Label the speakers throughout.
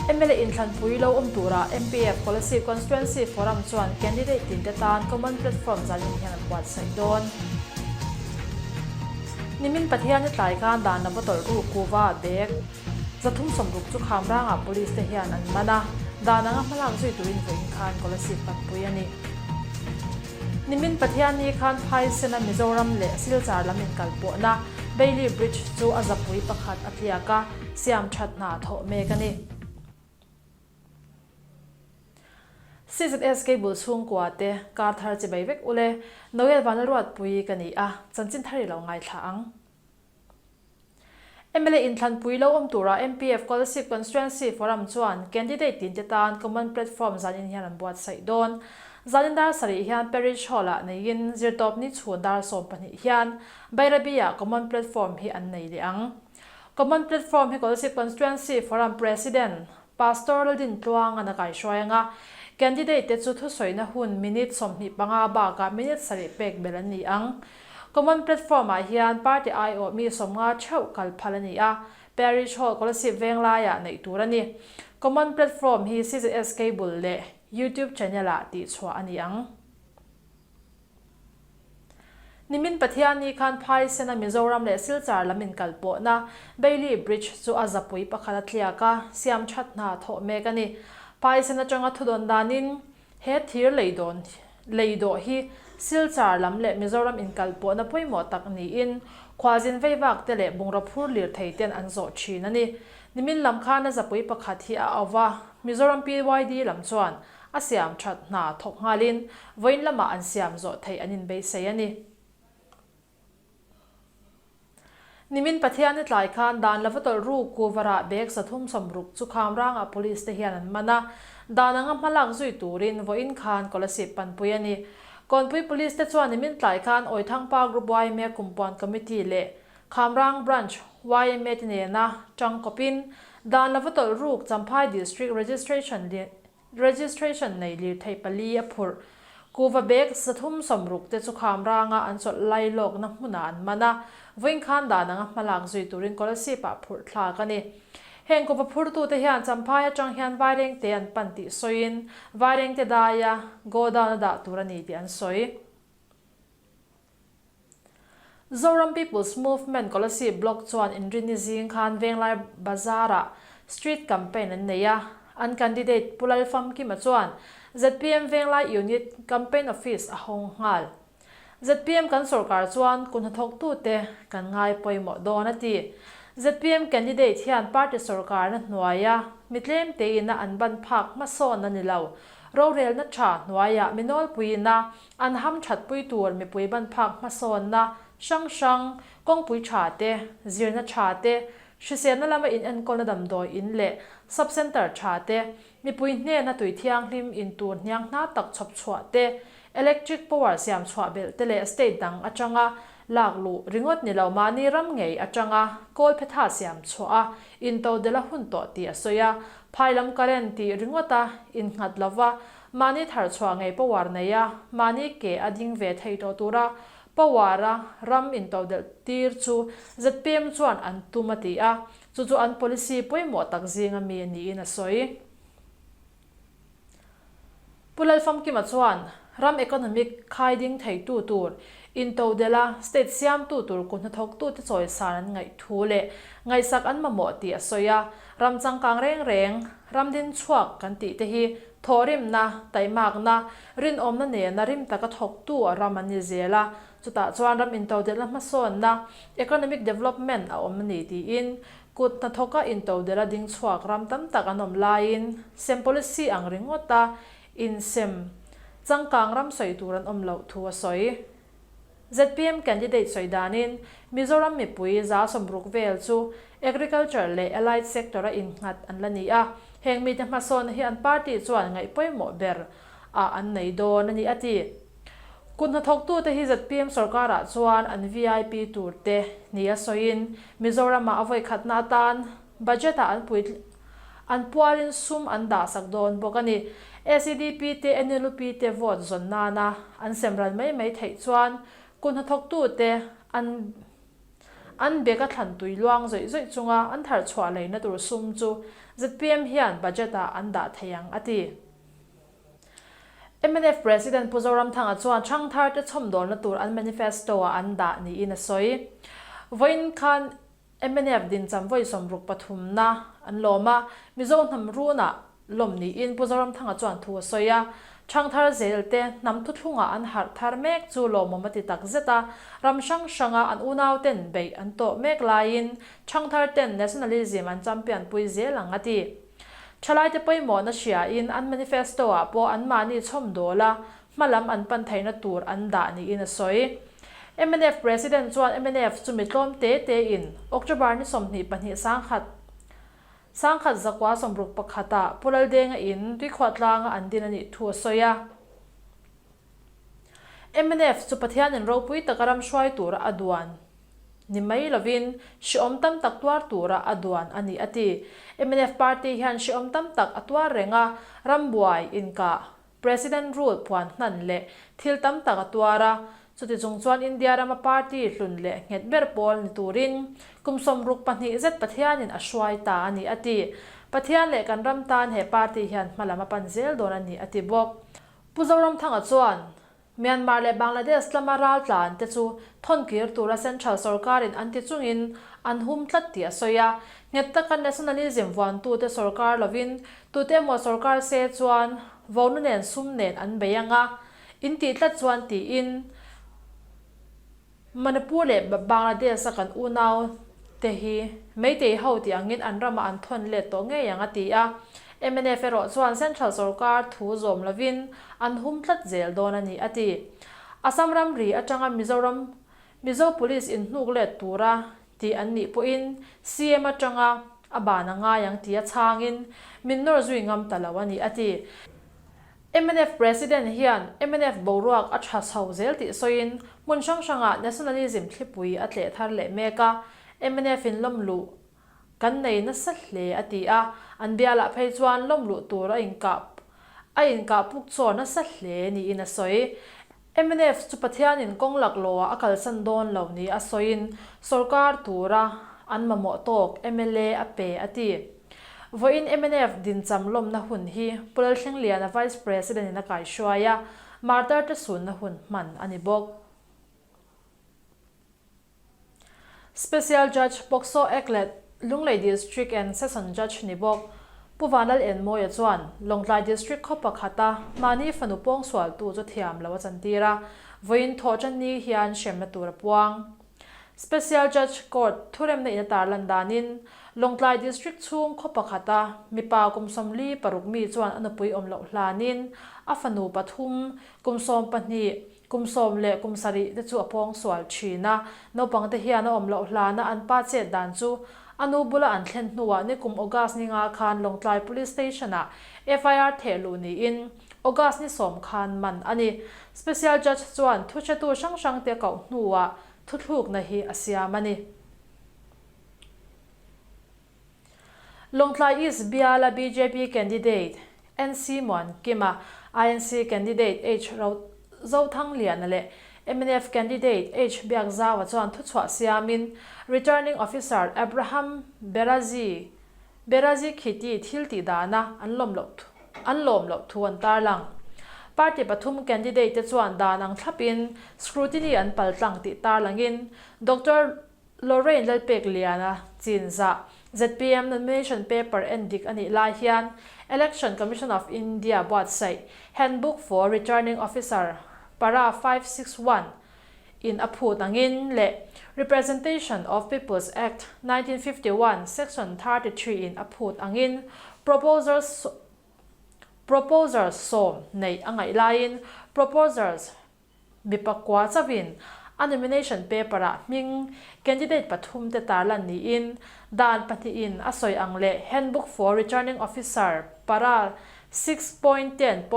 Speaker 1: Mla inthlanpui lo awm turah MPF Kolasib Constituency Forum chuan candidate tinte tan common platform zanin hian an buatsaih dawn. Nimin Pathian-i tlai khan dan lova tawlh ruk kuva a bag 360 chu Khamrangah Police te hian an man a, dan anga hmalak zui turin vawiin khan Kolasib panpui a ni. Nimin Pathianni khan Phaisena Mizoram leh Silchar lam inkalpawhna Bailey Bridge chu a zapui pakhat a tliak a, siam that hna thawh mek a ni. CZS Cable chhungkua te kar thar chi bai vek ule, Noel Vanlalruatpui ka ni a, chanchin thar i lo ngaithla ang. Mla inthlanpui lo awm tura MPF Kolasib Constituency Forum chuan candidate tinte tan common platform zanin hian an buatsaih dawn. Zanin dar sarih hian Parish Hall-ah neiin zirtawpni chhun dar 12 hian Bairabi-ah common platform hi an nei leh ang. Common platform hi Kolasib Constituency Forum President Pastor Laldintluanga'n a kaihruai ang a, candidate te chu thusawina hun minute 25 bakah minute sarih pek belh an ni ang. Common platform ah hian party aiawh mi 50 theuh kal phal a ni a, Parish Hall Kolasib Venglaiah neih tur a ni. Common platform hi CZS Cable leh YouTube channel ah tihchhuah a ni ang. Nimin Pathianni khan Phaisena Mizoram leh Silchar lam inkalpawhna Bailey Bridge chu a zapui pakhat a tliak a, siam that hna thawh mek a ni. Phaisen atanga thudawn danin he thir leidawn leidawh hi Silchar lam leh Mizoram inkalpawhna pawimawh tak niin khuazin veivak te leh bungraw phur lirthei ten an zawh thin a ni. Nimin lam khan a zapui pakhat hi a au va, Mizoram PYD lam chuan A siam that hna thawk nghalin vawiin lamah an siam zawh theih an inbeisei a ni. Nimin Pathianni tlai khan dan lova tawlh ruk Kuvarah bag 360 chu Khamrangah Police te hian an man a, dan anga hmalak zui turin vawiin khan Kolasib panpui a ni. Kawnpui Police te chuan nimin tlai khan Awithangpa Group yma Kumpuan Committee leh Khamrang Branch yma te nena tangkawpin dan lova tawlh ruk Champhai District Registration Registration nei lirthei pali a phurh. Kuhva bag 360 te chu Khamranga an chawlh lailawkna hmunah an man a, vawiin khan dan anga hmalak zui turin Kolasib-ah phurh thlak a ni. Heng kuhva phurtute hian Champhai atang hian Vairengte an pan tih sawiin Vairengte daia godown a dah tur a ni tih an sawi. Zoram People's Movement Kolasib Block chuan Inrinni zing khan Venglai Bazar-ah street campaign an nei a, an candidate Pu Lalfamkima chuan zpm Venglai Unit campaign office a hawng nghal. Zpm kan sorkar chuan kun hnathawktute kan ngai pawimawh dawn a ti. Zpm candidate hian party sorkarna hnuaia mi tlem teina an ban phak hmasawn a ni lo. Rorelna tha hnuaiah mi nawlpuiina An ham thatpui tur mipui ban phak hmasawnna hrang hrang, kawngpui tha te, zirna tha te, hriselna lama inenkawlna damdawi in leh sub-centre tha te, mipui hnena tui thianghlim in tur hniang hna tak chhawp chhuah te, electric power siam chhuah belh te leh state dang atanga lak luh ringawt ni lo mahni ram ngei atanga kawlphetha siam chhuah a intodelh a hun tawh tih a sawi a, phai lam current tih ringawta innghat lova Mahni thar chhuah ngei power nei a, mahni ke a ding ve thei tawh tura power a ram intodelh tir chu zpm chuan an tum a ti a, chu chu an policy pawimawh tak zinga mi niin a sawi. Pu Lalfamkima chuan ram economic khai ding theitu tur intodelh a state siamtu tur ku hnathawktute chawisan an ngaih thu leh ngaihsak an mamawh tih a sawi a, ram changkang reng reng, ram din chhuak kan tih te hi Thawhrimna, taimakna, rinawmna nena rim taka thawktu a ram an ni zel a, chutah chuan ram intodelhna hmasawnna, economic development, a awm a ni tiin, kut hnathawka intodelha ding chhuak ram tam tak an awm laiin sem policy ang ringawta insem changkang ram sawi tur an awm loh thu a sawi. Zpm candidate sawi danin Mizoram mipui 60% vel chu Agriculture leh Allied sector a innghat an la ni a, heng mite hmasawnna hi an party chuan ngaih pawimawh ber ah an nei dawn a ni a ti. Kut hnathawktute hi zpm sorkarah chuan an vip tur te ni a sawiin Mizoramah a vawikhatna atan budget ah an pui an pualin sum an dahsak dawn bawk a ni. SEDP te NLUP te vote zawn nana an sem ral mai mai theih chuan kut hnathawktute an. an bag a thlan tui luang zawih zawih chunga an thar chhuah leina tur sum chu zpm hian budget ah an dah thei ang a ti. Mnf President Pu Zoramthanga chuan Thangthar te chhawmdawlna tur an manifesto ah an dah niin a sawi. Vawiin khan Mnf dincham vawi 63 na an lawm a, Mizo hnam runah lawm niin Pu Zoramthanga chuan thu a sawi a. Thangthar zel te hnam thuthlungah an harh thar mek chu lawmawm a ti tak zet a, ram hrang hranga an unau ten beih an tawh mek laiin Thangthar ten nationalism an champion pui zel ang a ti. Thalaite pawimawhna hriain an manifesto ah pawh anmahni chhawmdawl a, hma lam an pan theihna tur an dah niin a sawi. Mnf President chuan mnf chu mi tlawm te te in October ni 22 sangkhat 1961 ah Pu Laldenga in Tuikhuahtlanga an din a nih thu a sawi a. Mnf chu Pathianin ropui taka ram hruai tura a duan ni mai lovin hrehawm tam tak tuar tura a duan a ni a ti. Mnf party hian hrehawm tam tak a tuar reng a, rambuai, inkah, President rule puan hnan leh thil tam tak a tuar a, chuti chung chuan India rama party hlun leh nghet ber pawl ni turin kum 62 zet Pathianin a hruai ta a ni a ti. Pathian leh kan ram tan he party hian hma lam a pan zel dawn a ni a ti bawk. Pu Zoramthanga chuan Myanmar leh Bangladesh lama raltlan te chu thawnkir tura central sorkarin an ti chungin an hum tlat tih a sawi a. Nghet taka nationalism vuantute sorkar lovin tute emaw sorkar se chuan vonu nen sum nen an bei ang a, in tih tlat chuan tiin Manipur leh Bangladesh a kan unau te hi Meitei ho tih angin an ramah an thawn let tawh ngei ang a ti a. Mnf erawh chuan Central sorkar thu zawm lovin an hum tlat zel dawn a ni a ti. Assam ramri atanga Mizoram Mizo Police inhnuk let tura tih an nih pawhin CM atanga a ban a ngai ang tia chhangin min nawr zui ngam ta lo a ni a ti. Mnf President hian mnf boruak a tha chho zel tih sawiin hmun hrang hrangah nationalism thlipui a tleh thar leh mek a, mnf in lawm luh kan nei nasa hle a ti a, an bialah phei chuan lawm luh tur a inkah a inkah puk chaw nasa hle niin a sawi. Mnf chu Pathianin kawng laklawhah a kalsan dawn lo ni a sawiin sorkar tura an mamawh tawk mla a pe a ti. Vawiin mnf dincham lawmna hun hi Pu Lalthlengliana Vice President in a kaihruai a, martar te sunna hun hman a ni bawk. Special Judge POCSO Act leh Lunglei District and Session Judge ni bawk Pu Vanlal Enmawia chuan Lawngtlai District khaw pakhata mahni fanu pawngsualtu chu thiam lo a chantir a, vawiin thawhṭan ni hian hremna tur a puang. Special Judge Court thuremna in a tarlan danin Lawngtlai District chhung khaw pakhata mipa kum 46 mi chuan a nupui awm loh hlanin a fanu pathum kum 12 Kum 10 leh kum 7 te chu a pawng sual thin a, naupang te hian a awm loh hlana an pa chet dan chu a nu bula an thlen hnuah nikum August ni nga khan Lawngtlai Police Station-ah FIR theh luh niin August ni 10 khan man a ni. Special Judge chuan thuhretu hrang hrang te koh hnuah thuthlukna hi a siam a ni. Lawngtlai East biala bjp candidate NC Muankima, INC candidate H Zothangliana leh mnf candidate H Biakzaua chuan thuchhuah siamin Returning Officer Abraham Berazi Berazi Khiti thil tih dana an lawm loh an lawm loh thu an tarlang. Party pathum candidate te chuan dan ang thlapin scrutiny an paltlang tih tarlangin Doctor Lorraine Lalpekliana chinzah zpm nomination paper en dik a nih lai hian Election Commission of India buatsaih Handbook for Returning Officer para 561 in a phut angin leh Representation of People's Act 1951 section 33 in a phut angin proposers proposers 10 neih a ngaih laiin proposers Mi pakua chauhin a nomination paper-ah hming candidate pathum te tarlan niin dan pahnihin a sawi ang leh Handbook for Returning Officer para 6.10.1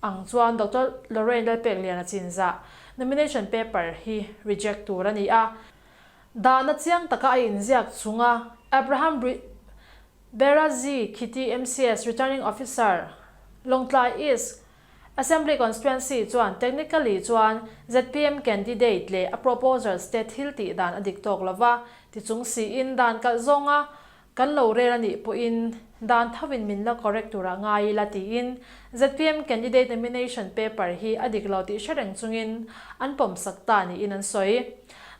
Speaker 1: ang chuan Doctor Lorraine Lalpekliana chinzah nomination paper hi reject tur a ni a. Dana chiang taka a inziak chunga Abraham Berazi Khiti MCS Returning Officer, Lawngtlai East. Assembly Constituency chuan technically chuan zpm candidate leh a proposers te thil tih dan a dik tawk lova, ti chung siin dan kalh zawnga kan lo rel a nih pawhin dan thovin min la correct turah ngai ila tiin zpm candidate nomination paper hi a dik lo tih hre reng chungin an pawmsak ta niin an sawi.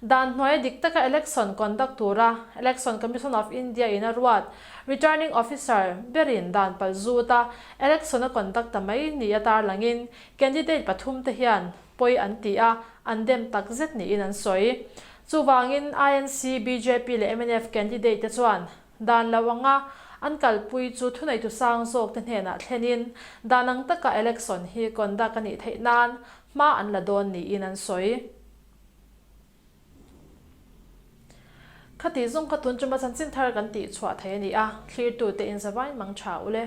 Speaker 1: Dan hnuaia dik taka election conduct tura Election Commission of India in a ruat Returning Officer berin dan pal zut a election a conduct ta mai ni a tarlangin candidate pathumte hian pawi an ti a, an dem tak zet niin an sawi. Chuvangin INC, bjp leh mnf candidate te chuan dan lo anga an kalpui chu thuneitu sang zawk te hnenah thlenin dan ang taka election hi conduct a nih theih nan hma an la dawn niin an sawi. Khati zawng kha tun chuma chanchin thar kan tih chhuah thei a ni a, thlirtute in zavain mang tha ule.